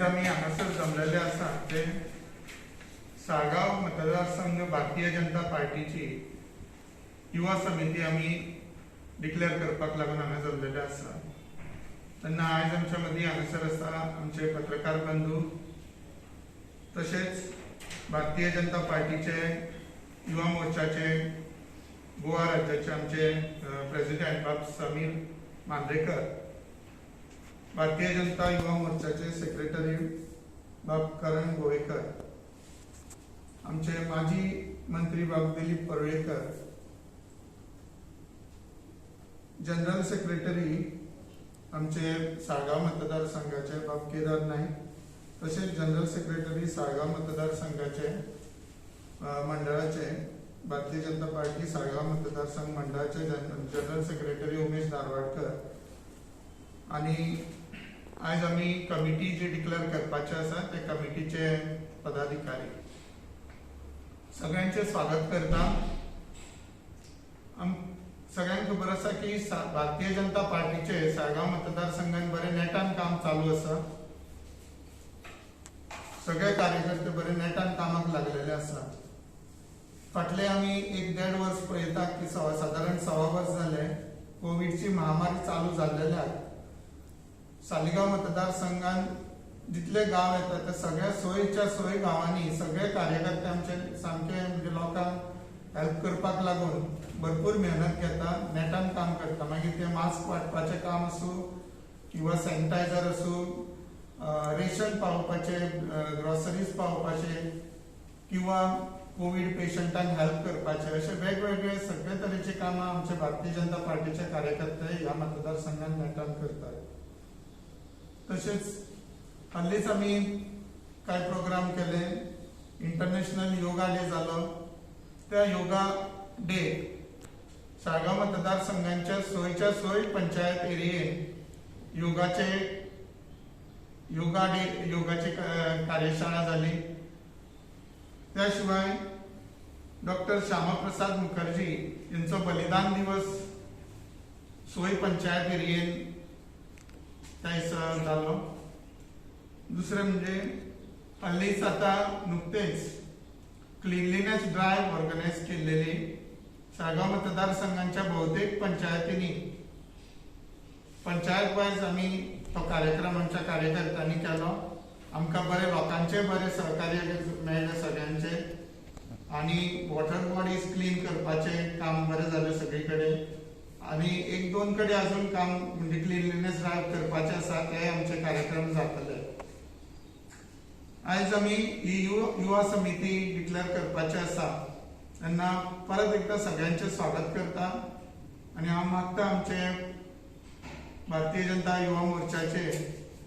आमी हांगासर जमलेले आसा ते साळगांव मतदारसंघ भारतीय जनता पार्टीची युवा समिती आमी डिक्लेअर करपाक लागून हांगा जमलेले आसा. तेन्ना आयज आमच्या मदीं हांगासर आसा आमचे पत्रकार बंधू, तशेंच भारतीय जनता पार्टीचे युवा मोर्चाचे गोवा राज्याचे आमचे प्रेसिडेंट बाब समीर मांद्रेकर, भारतीय जनता युवा मोर्चाचे सेक्रेटरी बाब करण गोवेकर, आमचे माजी मंत्री बाब दिलीप परुळेकर, जनरल सेक्रेटरी आमचे साळगांव मतदारसंघाचे बाब केदार नाईक, तशेंच जनरल सेक्रेटरी साळगांव मतदारसंघाचे मंडळाचे भारतीय जनता पार्टी साळगांव मतदारसंघ मंडळाचे जनरल सेक्रेटरी उमेश धारवाडकर. आनी आयज आमी कमिटी जी डिक्लेअर करपाचे आसा ते कमिटीचे पदाधिकारी सगळ्यांचे स्वागत करता. सगळ्यांक खबर आसा की भारतीय जनता पार्टीचे साळगांव मतदारसंघान बरे नेटान काम चालू आसा. सगळे कार्यकर्ते बरे नेटान कामाक लागलेले आसा. फाटले आमी 1-1.5 वर्स पळयता की सादारण 1.25 वर्स जाले कोविडची महामारी चालू जाल्लेल्याक सालिगांव मतदारसंघान जितले गांव येता त्या सगळ्या सोयच्या सोय गांवांनी सगळे कार्यकर्ते आमचे सामके म्हणजे लोकांक हेल्प करपाक लागून भरपूर मेहनत घेता, नेटान काम करता. मागीर ते मास्क वांटपाचें काम आसूं किंवा सॅनिटायझर आसूं, रेशन पावोवपाचें, ग्रॉसरीज पावोवपाचें किंवा कोवीड पेशंटांक हेल्प करपाचें, अशे वेगवेगळे सगळे तरेचे कामां आमचे भारतीय जनता पार्टीचे कार्यकर्ते ह्या मतदारसंघान नेटान करतात. तशेंच हल्लीच आमी कांय प्रोग्राम केले. इंटरनॅशनल योगा डे जालो, त्या योगा डे साळगांव मतदारसंघाच्या सोयच्या सोय पंचायत एरियेन योगाचे योगा डे योगाची कार्यशाळा जाली. त्या शिवाय डॉक्टर श्यामाप्रसाद मुखर्जी यांचो बलिदान दिवस सोय पंचायत एरियेन त्या दिसा जालो. दुसरें म्हणजे हल्लीच आतां नुकतेंच क्लिनलीनेस ड्रायव्ह ऑर्गनायज केल्लेली साळगांव मतदारसंघाच्या बहुतेक पंचायतींनी पंचायत वायज आमी तो कार्यक्रम आमच्या कार्यकर्त्यांनी केलो. आमकां बरे लोकांचे बरे सहकार्य मेळ्ळें सगळ्यांचे आनी वॉटर बॉडीज क्लीन करपाचें काम बरें जालें सगळे कडेन. आनी 1-2 कडेन अजून काम म्हणजे क्लिनलीनेस ड्रायव्ह करपाचें आसा, ते आमचे कार्यक्रम जातले. आयज आमी ही युवा समिती डिक्लेअर करपाची आसा तेन्ना परत एकदां सगळ्यांचें स्वागत करता आनी हांव मागता आमचे भारतीय जनता युवा मोर्चाचे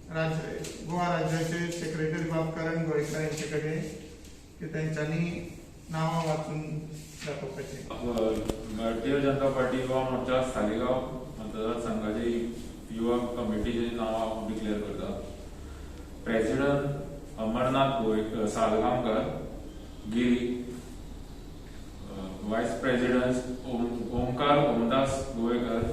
गोवा राज्याचे सेक्रेटरी बाब करण गोवेकर यांचे कडेन की तेंच्यांनी नांवां वाचून दाखोवपाचें. भारतीय जनता पार्टी युवा मोर्चा सालिगांव मतदारसंघाचे युवा कमिटीची नांवां डिक्लेअर करता. President Amarnath Govekar Salgaonkar Giri, vice president Omkar Omdas Govekar,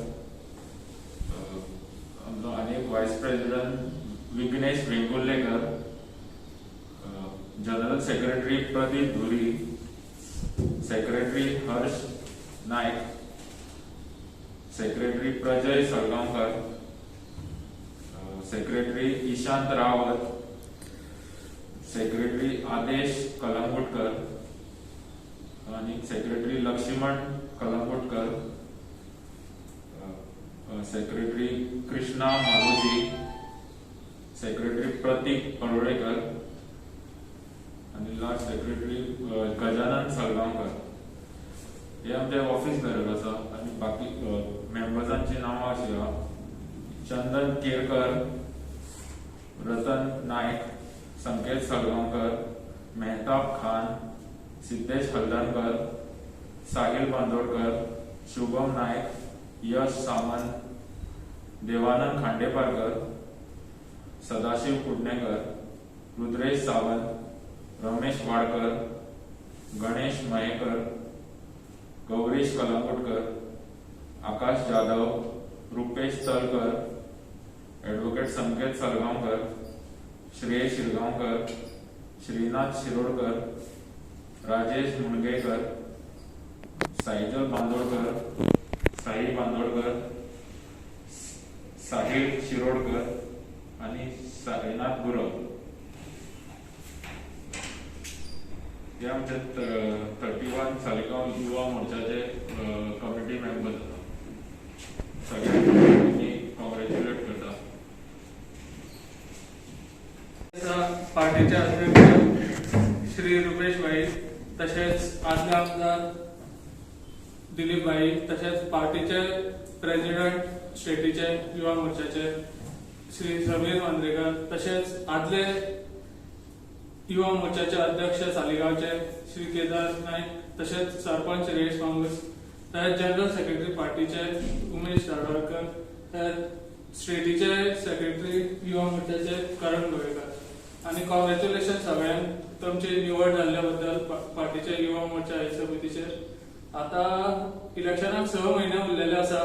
आनी vice president Vighnesh Vengurlekar, general secretary Pradeep Dhuri, secretary Harsh Naik, secretary Prajay Salgaonkar, secretary Ishant Rawat, secretary Adesh Kalangutkar आनी secretary Laxman Kalangutkar, secretary Krishna Maloji, secretary Pratik Parulekar आनी last secretary Gajanan Salgaonkar. हे आमचे office bearer आसा. आनी बाकी मेंबर्सांची नांवां अशी आहा: चंदन केरकर, रतन नायक, संकेत सलगांवकर, मेहताब खान, सिद्धेश हलदणकर, साहिल बांदोडकर, शुभम नायक, यश सामंत, देवानंद खांडेपारकर, सदाशिव कुडणेकर, रुद्रेश सावंत, रमेश वाडकर, गणेश मयेकर, गौरीश कलंगुटकर, आकाश जाधव, रुपेश तलकर, एडवोकेट संकेत सलगांवकर, श्रेय शिरगांवकर, श्रीनाथ शिरोडकर, राजेश मुणगेकर, साईजल बांदोडकर, साई बांदोडकर, साहिल शिरोडकर आनी साईनाथ गुरव. हे आमचे 31 सालिगांव युवा मोर्चाचे कमिटी मेंबर्स आसा. सगळ्यांक कॉंग्रॅच्युलेट करता. पार्टीचे अध्यक्ष श्री रुपेश भाई, तशेंच आदले आमदार दिलीप भाई, तशेंच पार्टीचे प्रेसिडेंट स्टेटीचे युवा मोर्चाचे श्री समीर मांद्रेकर, तशेंच आदले युवा मोर्चाचे अध्यक्ष सालिगांवचे श्री केदार नायक, तशेंच सरपंच रेश पांगस, तशेंच जनरल सेक्रेटरी पार्टीचे उमेश दाडवळकर, तशेंच स्टेटीचे सेक्रेटरी युवा मोर्चाचे करण गोवेकर. आनी कॉंग्रॅच्युलेशन सगळ्यांक तुमची निवड जाल्ल्या बद्दल पार्टीचे युवा मोर्चा हे समितीचेर. आतां इलेक्शनाक 6 म्हयने उरलेले आसा.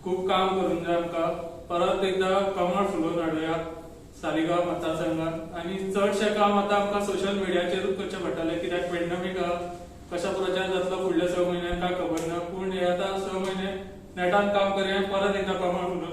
खूब काम करूंक जाय आमकां. परत एकदां कमळ फुलोवन हाडुया सालिगांव मतदारसंघात. आनी चडशें काम आतां आमकां सोशल मिडियाचेरूच करचें पडटलें, कित्याक पेंडमीक आहा. कशा प्रचार जातलो फुडल्या 6 म्हयन्यांक काय खबर ना, पूण हे आतां 6 म्हयने नेटान काम करुया, परत एकदां कमळ फुलोवन.